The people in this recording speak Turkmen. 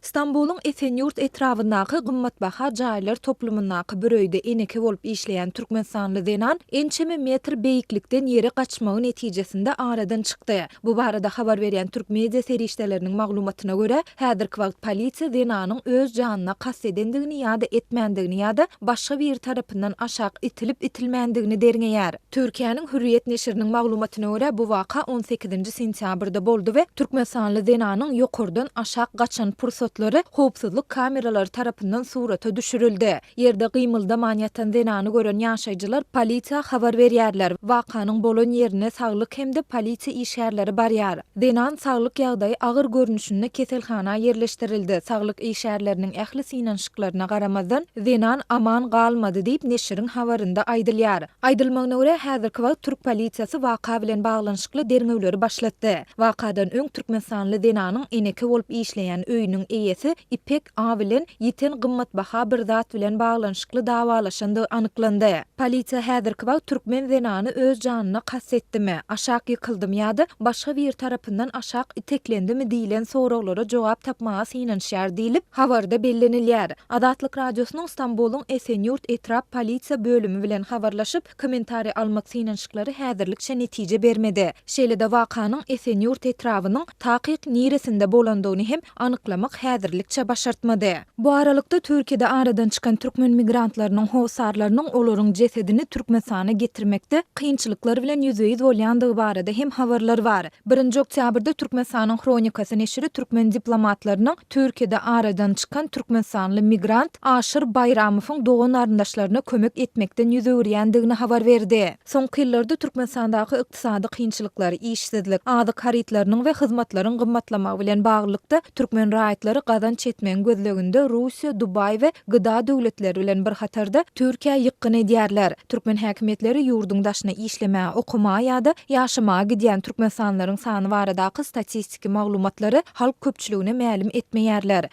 Stambulyň Esenýurt etrabyndaky gymmatbaha jaýlar toplumyndaky bir öýde eneke bolup işleýän türkmenistanly zenan ençeme metr beýiklikden ýere gaçmagy netijesinde aradan çykdy. Bu barada habar berýän türk media serişdeleriniň maglumatyna görä, häzirki wagt polisiýa zenanyň öz janyna kast edendigini ýa-da etmändigini ýa-da başga biri tarapyndan aşak itilip-itilmändigini derňeýär. Türkiýäniň Hürriýet neşiriniň maglumatyna görä, bu waka on sekizinji sentýabrda boldy we türkmenistanly zenanyň ýokardan aşak gaçan pursatlary howpsuzlyk kameralary tarapyndan surata düşürildi. Ýerde gymyldaman ýatan zenany gören ýaşaýjylar polisiýa habar berýärler. Wakanyň bolan ýerine saglyk hem-de polisiýa işgärleri barýar. Zenan saglyk ýagdaýy agyr görnüşinde keselhana ýerleşdirildi. Saglyk işgärleriniň ähli synanyşyklaryna garamazdan, zenan aman galmady diýip, neşiriň habarynda aýdylýar. Aýdylmagyna görä, häzirki wagt türk polisiýasy waka bilen baglanyşykly derňewleri başlatdy. Wakadan öň türkmenistanly zenanyň eneke bolup işleýän öýüniň eýesi Ipek A bilen ýiten gymmatbaha bir zat bilen baglanyşykly dawalaşandygy anyklandy. Polisiýa häzirki wagt türkmen zenany öz janyna kast etdimi, aşak ýykyldymy ýa-da başga biri tarapyndan aşak iteklendimi diýlen soraglara jogap tapmaga synanyşýar diýlip, habarda bellenilýär. Azatlyk Radiosynyň Stambulyň Esenýurt etrap polisiýa bölümi bilen habarlaşyp, kommentariý almak synanyşyklary häzirlikçe netije bermedi. Şeýle-de wakanyň Esenýurt etrabynyň takyk niresinde bolandygyny hem anyklamak häzirlikçe başartmady. Bu aralykda, Türkiýede aradan çykan türkmen migrantlarynyň hossarlarynyň olaryň jesedini Türkmenistana getirmekde kynçylyklar bilen ýüzbe-ýüz bolýandygy barada hem habarlar bar. Birinji oktýabrda Türkmenistanyň Hronikasy neşiri türkmen diplomatlarynyň Türkiýede aradan çykan türkmenistanly migrant Aşyr Baýramowyň dogan-garyndaşlaryna kömek etmekden ýüz öwürýändigini habar berdi. Soňky ýyllarda Türkmenistandaky ykdysady kynçylyklar, işsizlik, azyk harytlarynyň we hyzmatlaryň gymmatlamagy bilen baglylykda, türkmen raýatlary gazanç etmegiň gözleginde Russiýa, Dubaý we GDA döwletleri bilen bir hatarda Türkiýä ýykgyn edýärler. Türkmen häkimiýetleri ýurduň daşyna işlemäge, okamaga ýa-da ýaşamaga gidýän türkmenistanlylaryň sany baradaky statistiki maglumatlary halk köpçüligine mälim etmeýärler.